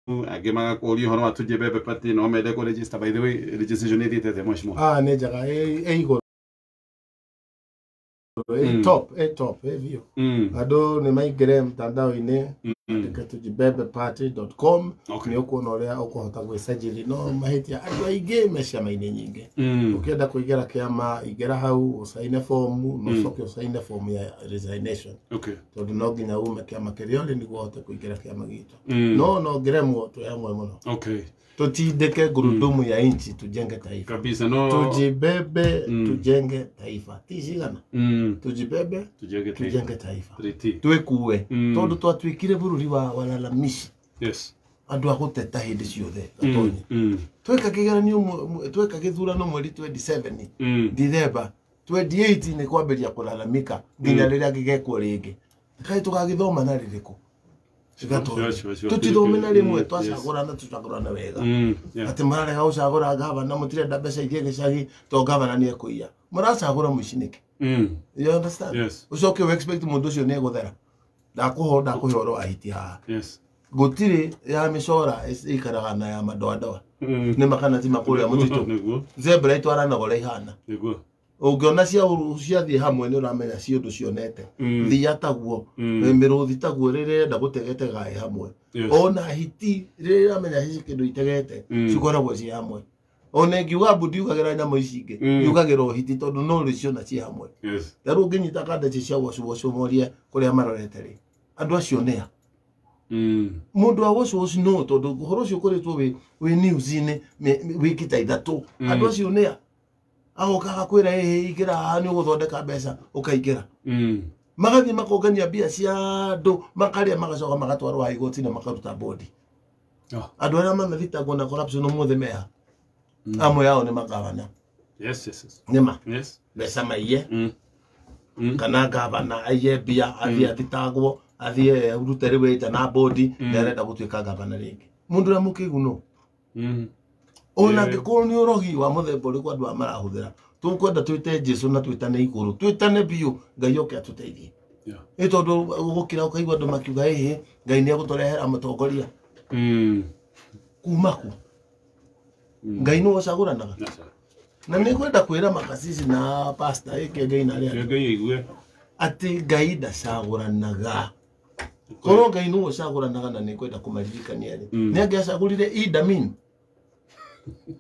Angĩ magakũria ũhoro wa Tujibebe Party, no mende kũ register. By the way, registration ĩthiĩte atĩa, mheshimiwa? Ah, nĩ njega, ĩ igũrũ, ĩ top, ĩ top, ĩ biũ. Andũ nĩ maingĩre mtandao-inĩ, andĩke tujibebeparty.com. Nĩ ũkuona ũrĩa ũkũhota gwĩcajiri. No mahĩtia andũ aingĩ me ciama-inĩ nyingĩ. Ũkĩenda kũingĩra kĩama, ingĩra hau ũcaine fomu na ũcoke ũcaine fomu ya resignation, tondũ no nginya ume kĩama kĩrĩa ũrĩ nĩguo ũhote kũingĩra kĩama gitũ. No ngĩremwo twĩ hamwe mũno. Tutindike gurudumu ya nchi, tujenge taifa. Kabisa no. Tujibebe, tujenge taifa. Ti cigana? Tujibebe, tujenge taifa. Tujenge taifa. 3T. Twĩkue, tondũ twatuĩkire bũrũri wa walalamishi, andũ a gũteta hĩndĩ ciothe. Gatonyi, tweka kĩgeranio, tweka gĩthurano mweri 27 Dithemba 28, nĩ kwambĩrĩria kũlalamika nginya rĩrĩa gĩgekwo rĩngĩ. Kaĩ tũgagĩthoma na rĩrĩkũ? Sure. Tũtithome na rĩmwe. Twacagũrana, tũcagũrana wega. Atĩ mararega gũcagũra gavana, mũtirenda mbeca ithiĩ gĩcagi to gavana nĩ ekũiya. Mũracagũra mũici nĩkĩ? You understand? Yes. Ũcoke ũ expect mũndũ ũcio nĩ egũthera. Ndakũho ndakũhe ũhoro wa hiti haha. Gũtirĩ ya mĩcora ĩikaraga na ya madoadoa. Nĩ makana ti makũrĩa mũtitũ. Zebra itwaranaga ũrĩa ihana. Ũngĩona cia ciathiĩ hamwe, nĩ ũramenya ci ũndũ cionete. Thia taguo, mĩrũthi taguo, rĩrĩa ĩrenda gũtegetega ĩ hamwe. Ona hiti rĩrĩa ĩramenya hici kĩndũ itegete, cikoragwo ciĩ hamwe. Ona ingiuga mbu ndiugagĩra nyamũ ici ingĩ, yugagĩra o hiti, tondũ no rĩciona ciĩ hamwe. Tarĩu ũngĩnyita kandeci cia wacu wacu, morie kũrĩa marorete rĩ, andũ acio nĩa? Mũndũ wa wacu wacu no tondũ ũhoro ũcio ũkoretwo wĩ news-inĩ wiki ta 3. Andũ acio nĩa? Agoka agakwĩra, ĩhĩ, ingĩra haha nĩ ũgũthondeka mbeca, ũkaingĩra. Magathiĩ makongania mbia cia andũ, makarĩa, magacoka magatwarwo ha igoti na makaruta bodi. Andũ arĩa manathitangwo na corruption ũmũthĩ meha? Amwe ao nĩ magavana. Nĩma mbeca maiye, kana gavana aiye mbia, athiĩ athitangwo, athiĩ arute rĩu nja na bodi, nĩ arenda gũtuĩka gavana rĩngĩ. Mũndũ ũrĩa mũkĩgu no ona angĩkorwo nĩ ũrogi wa mũthemba ũrĩkũ andũ aya marahũthĩra, tũkwenda twĩte Jesu na twĩtane igũrũ, twĩtane biũ, Ngai oke atũteithie. Nĩ tondũ gũkĩra ũkaigua andũ makiuga, ĩhĩ, Ngai nĩ egũtũrehera mũtongoria. Kuma ku? Ngai nĩwe ũcagũranaga. Na nĩ ngwenda kwĩra makasisi na pasta ĩke Ngai na arĩa angĩ Ngai aigue. Atĩ Ngai ndacagũranaga. Korwo Ngai nĩwe ũcagũranaga, na nĩ ngwenda kũmaririkania rĩ, nĩ angĩacagũrire Idi Amin.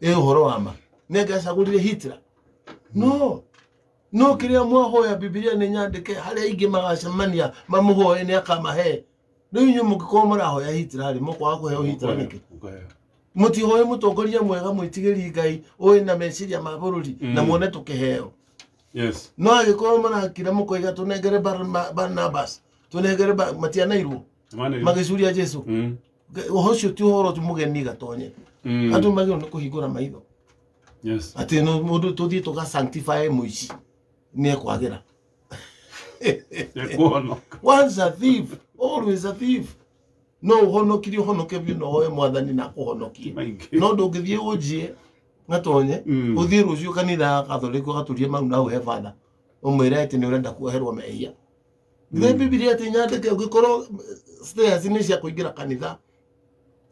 Ĩ ũhoro wa ma, nĩ angĩacagũrire Hitler. No kĩrĩa mwahoya, Bibilia nĩ nyandĩke, harĩa aingĩ magacemania mamũhoe, nĩ akamahe. Rĩu inyuĩ mũngĩkorwo mũrahoya Hitler rĩ, mũkwaga kũheo Hitler nĩkĩ? Ũkũheo. Mũtihoe mũtongoria mwega, mwĩtigĩri Ngai, ũĩ na meciria ma bũrũri, na muone tũkĩheo. No angĩkorwo marakira mũkoiga tũnengere Barnabas, tũnengere matianairwo magĩcuria Jesu. Ũhoro ũcio ti ũhoro tu mũgeni gatonye. Andũ magĩrĩirwo nĩ kũhingũra maitho atĩ no mũndũ tũthiĩ tũga sanctify mũici nĩ ekwagĩra. Ekuhonoka. Once a thief, always a thief. No ũhonokirie, ũhonoke biũ, no ũhoe Mwathani na akũhonokie. Maingĩ. No ndũngĩthiĩ ũnjie gatonye, ũthiĩ rũciũ kanitha ya Katholiki ũgaturie mau na ũhe batha, ũmwĩre atĩ nĩ ũrenda kuoherwo mehia. Githĩ Bibilia ti nyandĩke, ũngĩkorwo stairs nĩ cia kũingĩra kanitha,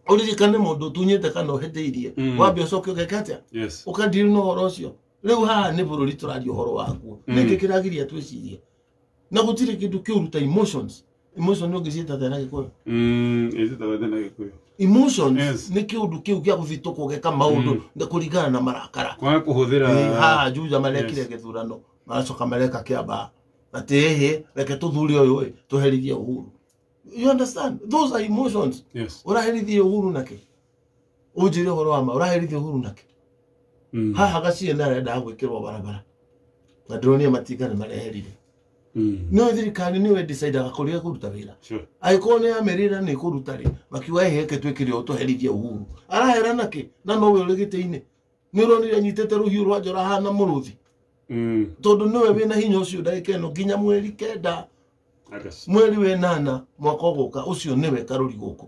ũririkane mũndũ ũtunyĩte kana ũhĩtĩirie, wambe ũcoke ũgeka atĩa? Ũkadiri na ũhoro ũcio. Rĩu haha nĩ bũrũri tũraria ũhoro waguo. Nĩkĩ kĩragiria twĩcirie? Na gũtirĩ kĩndũ kĩũru ta emotions. Emotion ũngĩciĩta atĩa na Gĩkũyũ? Ĩcĩtagwo atĩa na Gĩkũyũ? Emotions. Nĩ kĩũndũ kĩu gĩa gũthitũkwo geka maũndũ na kũringana na marakara. Kwaga kũhũthĩra. Ĩ, haha Juja marekire gĩthurano, maracoka mareka kĩamba atĩ ĩhĩ, reke tũthure ũyũ ĩ, tũherithie Uhuru. You understand? Those are emotions. Ũraherithia Uhuru nake? Ũnjĩre ũhoro wa ma, ũraherithia Uhuru nake? Haha gaciĩ nĩ arendaga gwĩkĩrwo barabara, na ndĩronire matinga nĩ mareherire. No thirikari nĩwe decidaga kũrĩa kũruta wĩra. Angĩkorwo nĩ yamĩrĩra nĩ kũruta rĩ, makiuga ĩhĩ, reke twĩkĩre ũũ, tũherithie Uhuru. Arahera nakĩ na nowe ũrĩ gĩtĩ-inĩ? Nĩ ũronire anyitĩte rũhiũ rwa njora hana mũrũthi? Tondũ nĩwe wĩna hinya ũcio ndagĩka ĩno nginya mweri 9, August. mweri 8 mwaka ũgũka, ũcio nĩwe karũri gũkũ.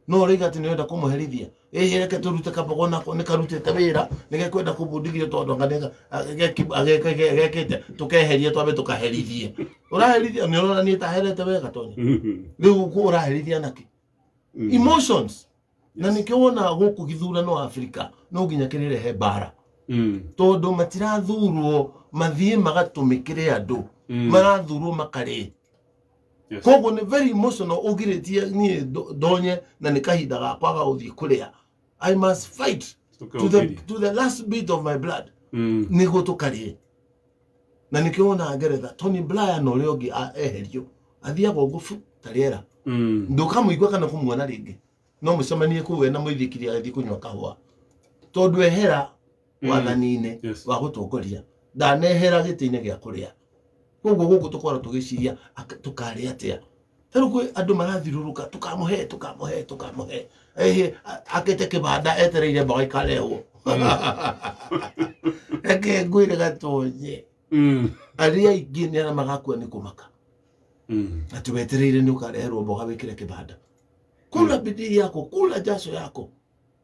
No ũraiga atĩ nĩ ũrenda kũmũherithia, ĩhĩ, reke tũrute kabogo nako nĩ karutĩte wĩra, nĩ gekwenda kũbundithio, tondũ anga gekĩte, tũkeherie, twambe tũkaherithie. Ũraherithia nĩ ũrona niĩ taherete wega, Tonya. Rĩu ũraherithia nakĩ? Emotions. Na nikio wonaga gũkũ gĩthurano Afrika no nginya kĩrĩrehe mbara. Tondũ matirathurwo mathiĩ magatũmĩkĩre andũ. Marathurwo makarĩe. Koguo nĩ very emotional ũgirĩtie niĩ ndonye na nĩ kahinda gakwa ga gũthiĩ kũrĩa. I must fight to the last bit of my blood. Nĩguo tũkarĩe. Na nikio wonaga Ngeretha Tony Blair na ũrĩa ũngĩ eherio athiaga ũguo fu ta rĩera. Ndũkamũigua kana kũmuona rĩngĩ. No mũcemanie kũu wena mũithikiri agĩthiĩ kũnyua kahũa. Tondũ ehera wathani-inĩ wa gũtongoria ndanehera gĩtĩ-inĩ gĩa kũrĩa. Koguo gũkũ tũkorwo tũgĩciria tũkarĩa atĩa. Ta rĩu kwĩ andũ marathiũrũrũka tũkamũhe tũkamũhe tũkamũhe. Akĩte kĩbanda etereire mboga ikarehwo. Reke ngwĩre gatonye. Arĩa aingĩ nĩ arĩa magakua nĩ kũmaka. Atĩ wetereire nĩ ũkareherwo mboga wĩkĩre kĩbanda. Kula bidii yako, kula jasho yako.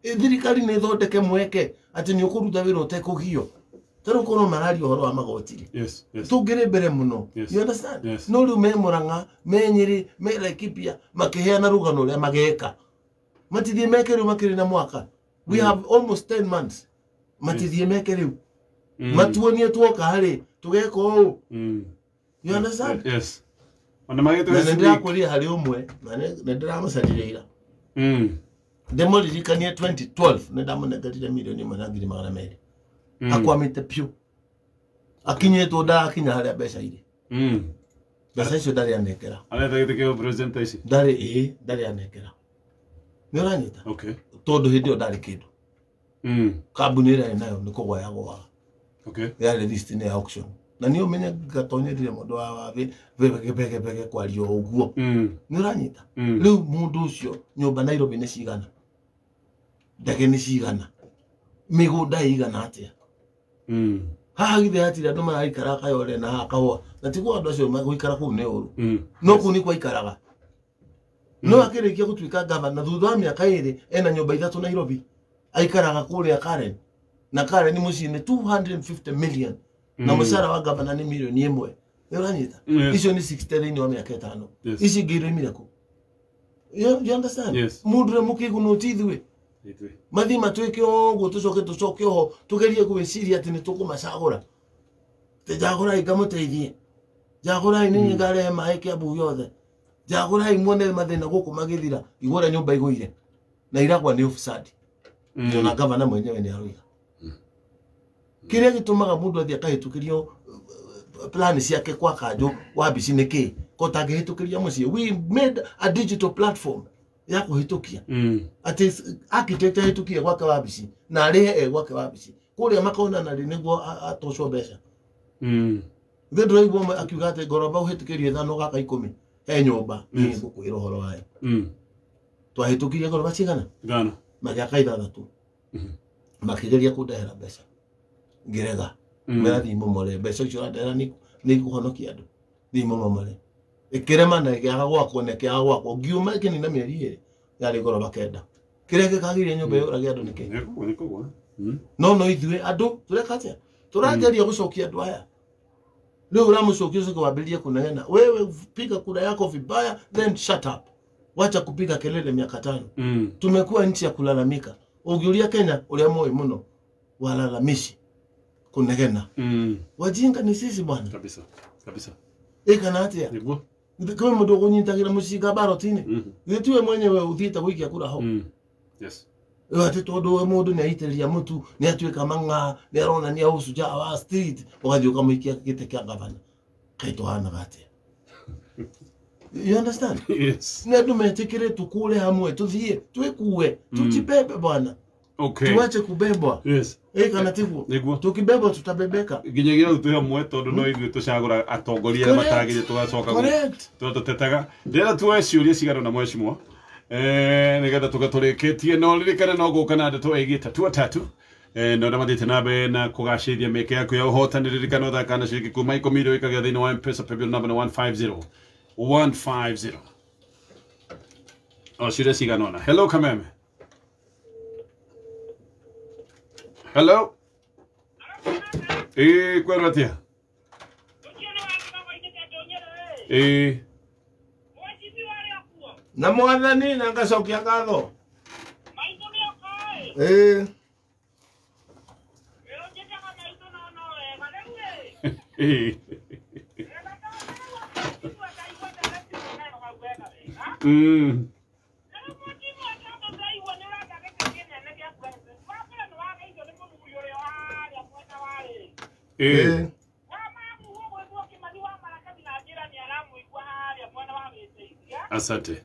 Thirikari nĩ ĩthondeke mweke atĩ nĩ ũkũruta wĩra ũtekũgio. Ta rĩu korwo mararia ũhoro wa magoti. Tũngĩrĩ mbere mũno. You understand? No rĩu me Murang'a, me Nyĩrĩ, me Laikipia makĩheana rũgano ũrĩa mageka. Matithiĩ meke rĩu makĩrĩ na mwaka. We have almost 10 months. Matithiĩ meke rĩu. Matuonie tuoka harĩ tũgeka ũũ. You understand? Yes. Ona magĩtwo Na nĩndĩrakũria harĩ ũmwe na nĩndĩramũcarire ira. Ndĩmũririkanie 2012 nĩndamũnengerire mirioni 1,200. Akwamĩte piũ. Akinyĩtwo ndarakinya harĩa mbeca irĩ. Mbeca icio ndarĩ anengera. Aretha gĩtĩ kĩa president ici? Ndarĩ, ĩĩ, ndarĩ anengera. Nĩ ũranyita? Okay. Tondũ hĩndĩ ĩyo ndarĩ kĩndũ. Kambuni ĩrĩa arĩ nayo nĩ kũgwa yagũaga. Okay. Yarĩ list-inĩ ya auction. Na niĩ ũmenye ngatonyerire mũndũ wa bege bege kwaria ũguo. Nĩ ũranyita? Rĩu mũndũ ũcio nyũmba Nairobi nĩ cigana? Ndege nĩ cigana? Mĩgũnda ĩigana atĩa? Haha githĩ hatirĩ andũ maraikara Kayole na haha Kahũa. Na tiguo andũ acio gũikara kũu nĩ ũru. No kũu nĩ kwaikaraga. No akĩrĩkia gũtuĩka gavana thutha wa mĩaka ĩrĩ ena nyũmba 3 Nairobi. Aikaraga kũrĩa Karen. Na Karen mũciĩ nĩ 250 million. Na mũcara wa gavana nĩ mirioni 1. Nĩ ũranyita? Icio nĩ 60 thĩinĩ wa mĩaka 5. Ici ingĩ iroimire kũ? You understand? Mũndũ ũrĩa mũkĩgu no ti ithuĩ. Mathiĩ matuĩke ũguo tũcoke tũcoke oho tũgerie gwĩciria atĩ nĩ tũkũmacagũra. Atĩ njagũrai ngamũteithie. Njagũrai nĩ niĩ ngarehe maĩ Kiambu yothe. Njagũrai muone mathĩna gũkũ magĩthira. Igua ũrĩa nyũmba igũire. Na iragwa nĩ ufisadi. Ona gavana mwenyewe nĩ aroiga. Kĩrĩa gĩtũmaga mũndũ athiĩ akahĩtũkĩrio plan ciake kwa kanjũ wabici nĩ kĩ? Ko tangĩhĩtũkĩria mũciĩ. We made a digital platform ya kũhĩtũkia. Atĩ architect ahĩtũkie gwake wabici na arĩhe e gwake wabici. Kũrĩa makonana rĩ nĩguo atocwo mbeca. Ithe ndũraigua ũmwe akiuga atĩ ngoroba ũhĩtũkĩrie 5 gaka 10 he nyũmba. Niĩ ngũkwĩra ũhoro wayo. Twahĩtũkirie ngoroba cigana? 5. Magĩaka 6. Makĩgeria kũndehera mbeca. Ngĩrega. Mera thiĩ momore mbeca icio ũrandehera nĩ ikũhonokia andũ. Thiĩ momore. Ĩkĩrema na ĩkĩaga gwakwo na ĩkĩaga gwakwo. Ngiuma ĩkĩnina mĩeri 2 yarĩ ngoroba 9. Kĩrĩa gĩkagĩria nyũmba ĩyũrage andũ nĩ kĩ? Nĩ kũgwa. No ithuĩ andũ tũreka atĩa? Tũrageria gũcokia andũ aya. Rĩu ũramũcokia ũcoke wambĩrĩrie kũnegena. Wewe piga kura yako vibaya then shut up. Wacha kupiga kelele miaka 5. Tumekuwa nchi ya kulalamika. Ũngĩũria Kenya ũrĩa moĩ mũno walalamishi kunegena. Wajinga ni sisi bwana. Kabisa. Kabisa. Ĩkana atĩa? Nĩguo. Kwĩ mũndũ ũkũnyitagĩra mũcinga baroti-inĩ. Githĩ tiwe mwenyewe ũthiĩte gũikia kura ho? Yes. Atĩ tondũ we mũndũ nĩ aitĩrĩria mũtu, nĩ atuĩka mang'a, nĩ aronania ũcujaa wa street, ũgathiĩ ũkamũikia gĩtĩ kĩa gavana. Kaĩ tũhanaga atĩa? You understand? Yes. Nĩ andũ metĩkĩre tũkũre hamwe, tũthiĩ, twĩkue, tujibebe bwana. Okay. Tuache kubebwa. Yes. Kana tiguo. Nĩguo. Tukibebwa tutabebeka. Nginyagia rĩu twĩ hamwe tondũ no ithuĩ tũcagũra atongoria arĩa matagĩrĩire tũgacoka Correct. tũgatetaga. Ndĩrenda tuoe ciũria cigana ũna mheshimiwa. Nĩgetha tũge tũrĩkĩtie no ririkane no gũka na ndeto ĩgiĩ tatua tatu. Na ũrĩa mathiĩte na mbere na kũgacĩrithia mĩeke yaku ya ũhotani ririkana ũthaka na ciringi kuma 10 iria wĩkagia thĩinĩ wa M-Pesa paybill number 150 150. O ciũria cigana ũna. Hello Kameme. Hello. Kwĩrwo atĩa? Na mwathani na ngacokia ngatho. Asante.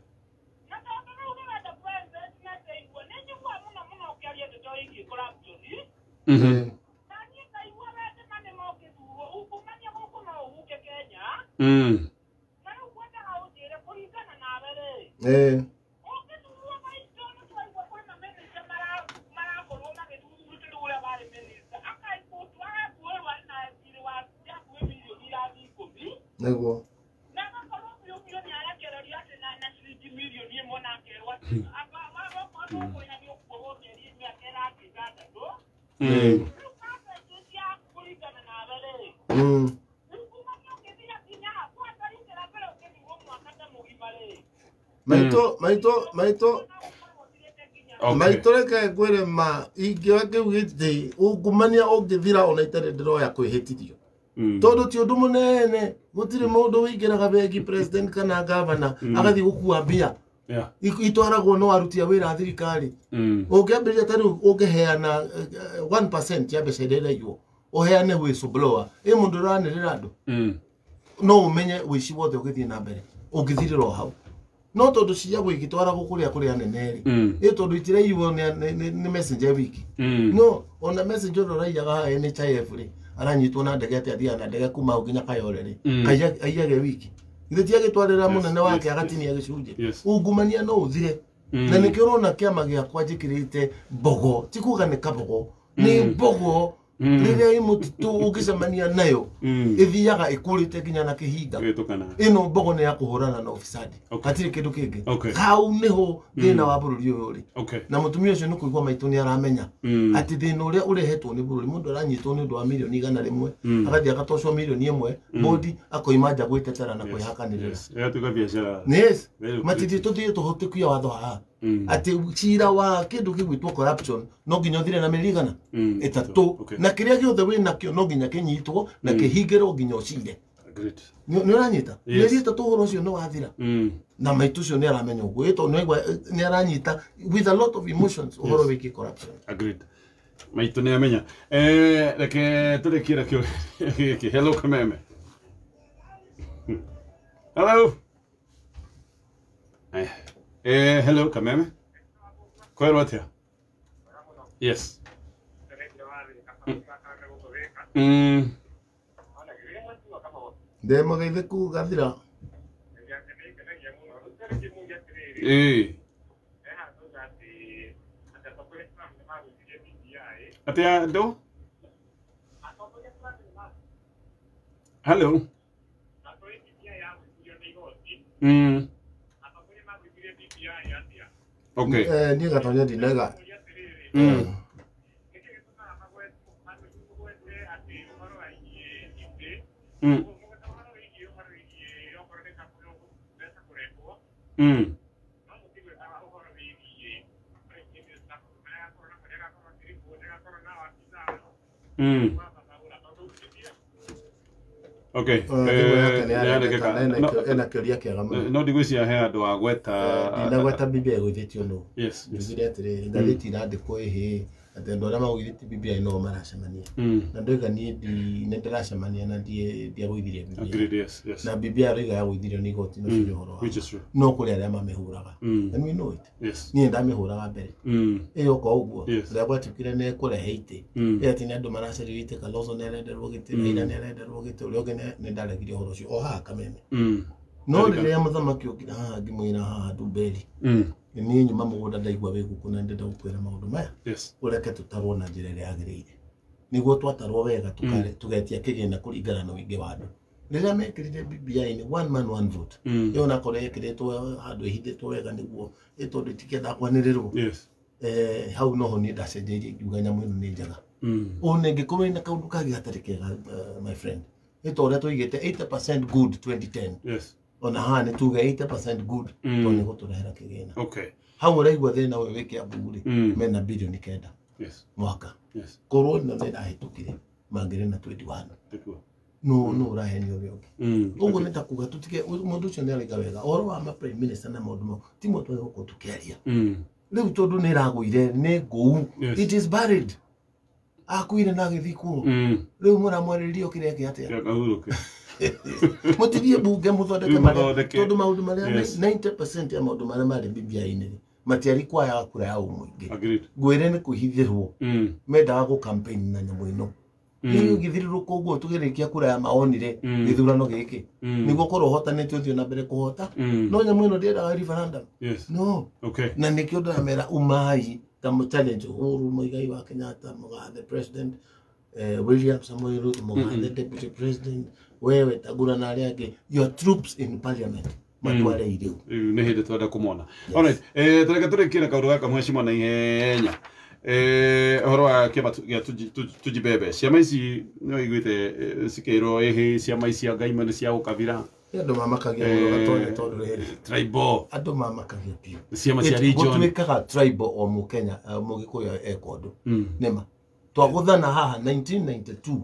Nego. Maito maito reke ngwire ma ingĩoya kĩu gĩtĩ ungumania ũngĩthira ona itarĩ ndĩroya kwĩhĩtithio tondu ti undu munene gutiri mundu wingiraga bengi president kana governor agathi gukua mbia itwaragwo no aruti a wira a thirikari ungiambiriria ta riu ungiheana 1% ya mbeca iria iraiywo uheane whistleblower i mundu uranirira andu no umenye wici wothe ugithie na mbere ungithirira o hau no tondu ciagwo igitwaragwo kuria kuria anene ri i tondu itiraiywo ni messenger wiki no ona messenger uria uraiyaga NHIF ri aranyitwo na ndege atia athiaga na ndege kuma hau nginya Kayole ri aiyage wiki ithe ti agitwarira munene wake agatinia gicunjĩ ungumania no uthire na nikio urona kiama giakwa njikirite mbogo ti kuga ni kabogo ni mbogo riria imutitu ungicemania nayo ithiaga ikurite nginya na kihinga ino mbogo ni ya kuhurana na ufisadi hatiri kindu kingi hau niho thina wa bururi uyu uri na mutumia ucio ni kuigua maitu ni aramenya ati thina uria urehetwo ni bururi mundu aranyitwo ni undu wa milioni 100 agathie agatocwo milioni 1 bodi akoima nja gwitetera na kwihakanirira yes matithie tuthie tuhotikuia watho haha ati cira wa kindu gigwitwo corruption no nginya uthire na mĩrigana ĩtatũ na kiria giothe wĩ nakio no nginya kinyitwo na kihingĩrwo nginya ũcire nĩ ũranyita mĩeri ĩtatũ ũhoro ũcio nĩ wathira na maitũ ũcio nĩ aramenya ũguo ĩ tondũ nĩ aranyita with a lot of emotions ũhoro wĩgiĩ corruption. Agreed. Maitũ nĩ amenya. Reke tũrĩkie na kĩũria gĩkĩ. Hello Kameme. Hello. Hello Kameme. Kwero atia? Yes. Ndĩ mũgeithĩku gathira. Atia ndo? Hello. Okay. Niĩ Gatonya ndinega. Okay. Ena kĩũria kĩega mũno. No ndigwĩciria he andũ a gweta ndinagweta BBI ĩgũithĩtio nũ. Yes. Njugire atĩrĩrĩ ngathĩti irandĩkwo ĩhĩ atĩ andũ arĩa magũithĩtie BBI no maracemania na ndoiga niĩ nĩ ndĩracemania na ndiagũithirie BBI. Agreed, yes, yes. Na BBI rĩiga yagũithirio nĩ igoti no cio ũhoro which is true. No kũrĩ arĩa mamĩhũraga and we know it. Yes. Niĩ ndamĩhũraga mbere ĩyo kwa ũguo rĩrĩa gwatuĩkire nĩ kũrehe itĩ ĩ atĩ nĩ andũ maracario itĩ Kalonzo nĩ arenderwo gĩtĩ Raila nĩ arenderwo gĩtĩ ũrĩa ũngĩ nĩ ndaregire ũhoro ũcio o haha Kameme. No rĩrĩa mũthamaki okire haha ngĩmwĩra haha Ndumberi niĩ nyuma mũgũnda ndaigua wĩ gũkũ na ndĩrenda gũkwĩra maũndũ maya ũreke tũtarwo na njĩra ĩrĩa yagĩrĩire nĩguo twatarwo wega tũgetia kĩgĩna kũringana na ũingĩ wa andũ. Rĩrĩa mekĩrire BBI nĩ one man one vote ĩyo onakorwo yekĩrĩtwo handũ ĩhithĩtwo wega nĩguo ĩ tondũ itikĩendaga kwanĩrĩrwo hau noho niĩ ndacenjeirie ngiuga nyamũ ĩno nĩ njega. Ona ĩngĩkorwo ĩna kaũndũ kangĩ gatarĩ kega my friend nĩ ta ũrĩa tũigĩte 80% good 2010. Yes. Ona haha nĩ tuge 80% good tondũ nĩ gũtũrehera kĩgĩna. Okay. Hau ũraigua thĩna ũyũ wĩ Kiambu rĩ, mena bilioni 9. Yes. Mwaka. Yes. Korwo ĩno nĩ ĩrahĩtũkire mangĩrĩ na 21. Nĩguo. No ũrahenio ũrĩa ũngĩ. Ũguo nĩ ta kuga tũtige mũndũ ũcio nĩ araiga wega. Ũhoro wa ma prime minister na maũndũ mau ti mo twagĩrĩirwo gũkorwo tũkĩaria. Rĩu tondũ nĩ ĩragũire nĩ ngũu. Yes. It is buried. Akuire na agĩthikwo. Rĩu mũramwarĩrĩria kĩrĩa kĩ atĩa? Kĩa kahurũke. Mũtithie bunge mũthondeke Rĩu marĩa mũthondeke. tondũ maũndũ marĩa Yes. 90% ya maũndũ marĩa marĩ BBI-inĩ rĩ, matiarĩ kwaya kura ya mũingĩ. Agreed. Ngwĩre nĩ kwĩhithĩrwo. Mendaga gũ campaign na nyamũ ĩno. Rĩu ĩgĩthirũrũka ũguo tũgĩrĩkia kura ya maoni rĩ, gĩthurano gĩkĩ. Nĩguo korwo ũhotanĩte ũthiĩ na mbere kũhota. No nyamũ ĩno ndĩendaga referendum. Yes. No. Okay. Na nĩkĩo ndĩramera umai ta mũ challenge Uhuru Muigai wa Kenyatta, mũgathe president, William Samoei Ruto mũgathe deputy president, wewe Tagura na arĩa angĩ, your troops in parliament matware irĩu. Rĩu nĩ hĩndĩ twenda kũmona. Alright. Tũreke tũrĩkie na kaũndũ gaka mheshimiwa na ihenya. Ũhoro wa kĩama gĩa Tujibebe. Ciama ici nĩ ũiguĩte cikĩrwo ĩhĩ ciama ici cia Ngaima nĩ cia ũkabira. Nĩ andũ mamakagia mũno Gatonya tondũ rĩrĩ. Tribal. Andũ mamakagia biũ. Ciama cia region. Gũtuĩkaga tribal o Mũkenya, Mũgĩkũyũ eka ũndũ. Nĩma. Twagũthana haha 1992.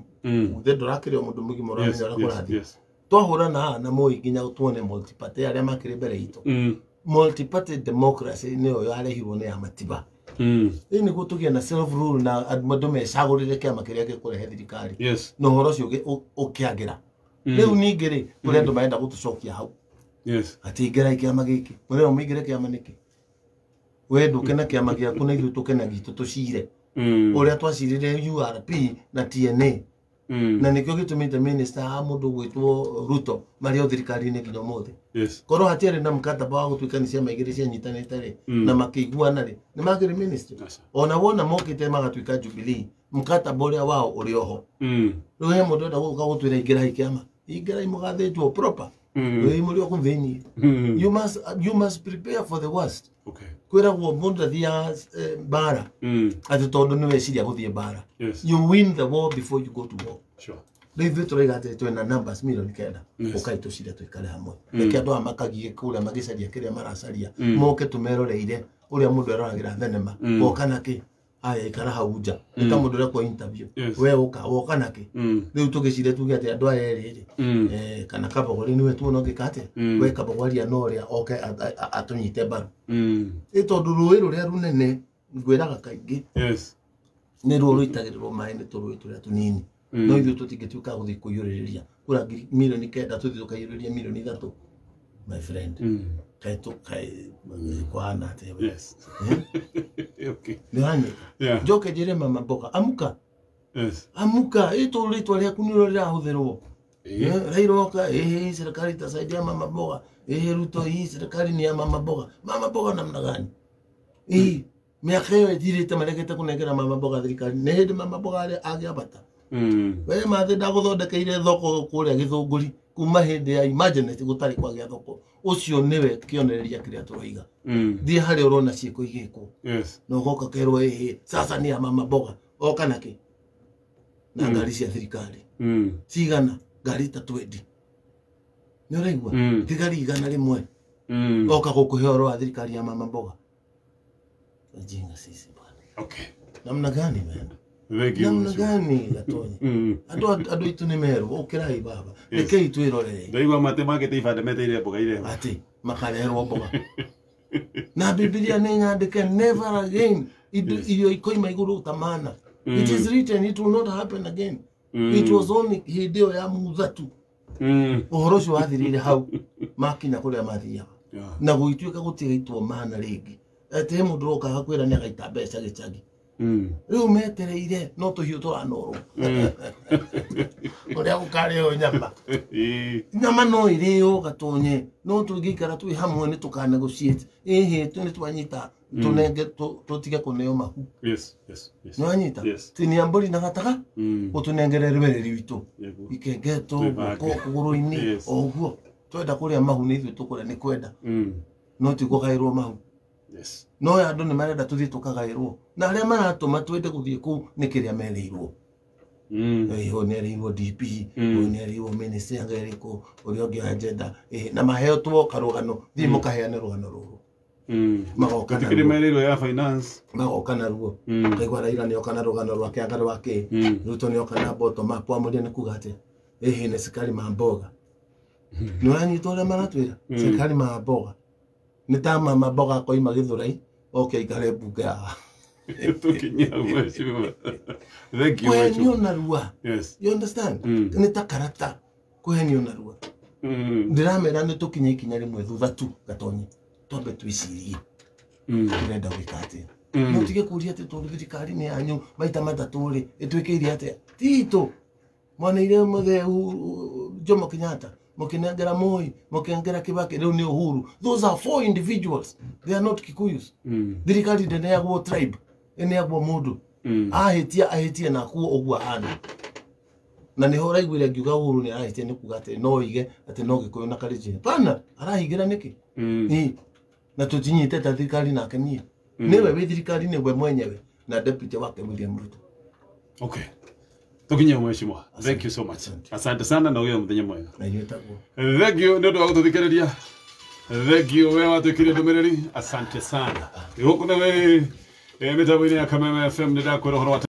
Uthe ndũrakĩrĩ o mũndũ mũgima ũramenya ũrĩa kũrathiĩ. Yes. Twahũrana haha na Moi nginya tuone multi-party arĩa makĩrĩ mbere itũ. Multi-party democracy nĩyo yarehirwo nĩ Amatiba. Rĩu nĩguo tũgĩe na self rule na andũ mecagũrĩre kĩama kĩrĩa gĩkũrehe thirikari. Yes. Na ũhoro ũcio ũkĩagĩra. Rĩu ningĩ rĩ, kũrĩ andũ marenda gũtũcokia hau. Yes. Atĩ ingĩrai kĩama gĩkĩ. Mũrerwo mũingĩre kĩama nĩkĩ? We ndũke na kĩama gĩaku na ithuĩ tũke na gitũ tũcire. Ũrĩa twacirire URP na TNA. Na nĩkĩo gĩtũmĩte minister a mũndũ gwĩtwo Ruto marĩ o thirikari-inĩ nginya ũmũthĩ. Yes. Korwo hatiarĩ na mkataba wa gũtuĩka nĩ ciama igĩrĩ cianyitanĩte rĩ, na makĩiguana rĩ, nĩ makĩrĩ ministry. Aca. Ona wona mokĩte magatuĩka Jubilee, mkataba ũrĩa wao ũrĩ oho. Rĩu he mũndũ enda gũka gũtwĩra ingĩrai kĩama. Ingĩrai mũgathĩnjwo proper. Ĩĩ mũrĩ o kũu thĩiniĩ. You must prepare for the worst. Okay. Kwĩragwo mũndũ ndathiaga mbara. Atĩ tondũ nĩ weciria gũthiĩ mbara. Yes. You win the war before you go to war. Sure. Rĩu ithuĩ tũraiga atĩ twĩna numbers milioni 9. Yes. Ũkai tũcire tũikare hamwe. Reke andũ aya makagie kũrĩa magĩcaria kĩrĩa maracaria. Moke tũmeroreire ũrĩa mũndũ eroragĩra thenema. Woka nakĩ? Aya ikara hau nja. Nĩ ta mũndũ ũrĩa kwa interview. Yes. We ũka, woka nakĩ? Rĩu tũgĩcire tuge atĩ andũ aya erĩ rĩ. Kana Kabogori nĩwe tuona ũngĩka atĩa? We Kabogori aria na ũrĩa oke atũnyite mbaru. Ĩ tondũ rũĩ rũrĩa rũnene ngwĩraga kaingĩ. Yes. Nĩ ruo rũitagĩrĩrwo maĩ nĩ tũrũĩ tũrĩa tũnini. No ithuĩ tũtingĩtuĩka gũthiĩ kũiyũrĩrĩria. Kura milioni 9 tũthiĩ tũkaiyũrĩrĩria milioni 3. My friend. Kaĩ kũhana atĩa we? Yes. Okay. Nĩ ũranyita? Yeah. Njoke njĩre mama mboga, amuka. Yes. Amuka, ĩ tondũ rĩtwa rĩaku nĩrĩo rĩrahũthĩrwo. Raila oka, hii serikali itasaidia mama mboga. Ruto, hii serikali ni ya mama mboga. Mama mboga namna gani? Mĩaka ĩyo ĩthirĩte maregete kũnengera mama mboga thirikari. Nĩ hĩndĩ mama mboga agĩa bata. We mathĩ ndagũthondekeire thoko kũrĩa Gĩthũngũri kuma hĩndĩ ya emergency gũtarĩ kwagĩa thoko. Ũcio nĩwe kĩonereria kĩrĩa tũroiga. Thiĩ harĩa ũrona ciĩko igĩkwo. Yes. Na ũgoka kerwo ĩhĩ, sasa ni ya mama mboga. Oka nakĩ? Na ngari cia thirikari. Cigana? Ngari ta 20. Nĩ ũraigua? Thigari 100. Oka gũkũhe ũhoro wa thirikari ya mama mboga. Wajinga sisi bwana. Okay. Namna gani man? Thank you. Namna gani Gatonya? Andũ aitũ nĩ merwo ũkĩrai baba. Rekei twĩrorere. Ndaigua mate makĩte ibanda meteire mboga irehwo. Atĩ makarehwo mboga. Na Biblia nĩ nyandĩke never again. Irio ikoima igũrũ ta mana. It is written it will not happen again. It was only hĩndĩ ĩyo ya Mutha tu. Ũhoro ũcio wathirire hau makinya kũrĩa mathiaga. Na gũgĩtuĩka gũtigaitwo mana rĩngĩ. Atĩ he mũndũ ũroka agakwĩra nĩ agaita mbeca gĩcagi. Rĩu metereire no tũhiũ tũranorwo. Ũrĩa gũkarĩo nyama. Nyama no ĩrĩo Gatonye. No tũngĩikara twĩ hamwe nĩ tũkanegotiate. Ĩhĩ nĩ twanyita tũnenge tũtige kũneo mahu. Yes, yes, yes. Nĩ wanyita? Yes. Tinia mbũri na gataga ũtũnengere rwere rwitũ. Ikengetwo guoko kũgũrũ-inĩ o ũguo. Twenda kũrĩa mahu nĩ ithuĩ tũkũrĩa nĩ kwenda. No ti kũgaĩrwo mahu. Yes. No andũ nĩ marenda tũthiĩ tũkagaĩrwo. Na arĩa maratũma twende gũthiĩ kũu nĩ kĩrĩa merĩirwo. Ũyũ nĩ erĩirwo DP, ũyũ nĩ erĩirwo minister ĩrĩkũ, ũrĩa ũngĩ agenda, na maheo two karũgano, thiĩ mũkaheane rũgano rũrũ. Magoka na Gatikĩrĩ ruo. merĩirwo ya finance. Magoka na ruo. Kaigua Raila nĩoka na rũgano rwake anga rwa kĩ. Ruto nĩoka na bottom up amũria nĩ kuga atĩa ĩhĩ nĩ cukari ma mboga. Nĩ ũranyita ũrĩa maratwĩra cukari ma mboga nĩ ta mama mboga akoima Gĩthũrai oke aikare mbunge haha. Tũkinye hau mheshimiwa. Thank you Kũhenio mheshimiwa. narua. Yes. You understand? Nĩ ta karata kũhenio narua. Ndĩramera nĩ tũkinye ikinya rĩmwe thutha tu gatonye twambe twĩcirie tũrenda gwĩka atĩa. No tige kũria atĩ tondũ thirikari nĩ yanyu maita matatũ rĩ ĩtwĩkĩire atĩa titũ mwaneire mũthee Jomo Kenyatta mũkĩnengera Moi mũkĩnengera Kibaki rĩu nĩ Uhuru. Those are four individuals, they are not Kikuyus. Thirikari ndĩneagwo tribe, ĩneagwo mũndũ. Ahĩtia ahĩtie na akuo ũguo ahana na nĩho ũraiguire ngiuga Uhuru nĩ arahĩtia nĩ kuga atĩ no oige atĩ no Gĩkũyũ na Kalenjin pana arahingĩra nĩkĩ. Ĩ, na tũtinyite ta thirikari nake niĩ nĩwe wĩ thirikari nĩwe mwenyewe na deputy wake William Ruto. Okay. Tũkinye hau mheshimiwa. Thank you so much. Asante. Asante sana na ũgĩe mũthenya mwega. Na inyuĩ taguo. Thank you nĩ ũndũ wa gũtũthikĩrĩria. Thank you we watwĩkĩire ndũmĩrĩri. Asante sana. Gũkũ nĩ mĩtambo-inĩ ya Kameme FM nĩ ndakwĩra ũhoro wa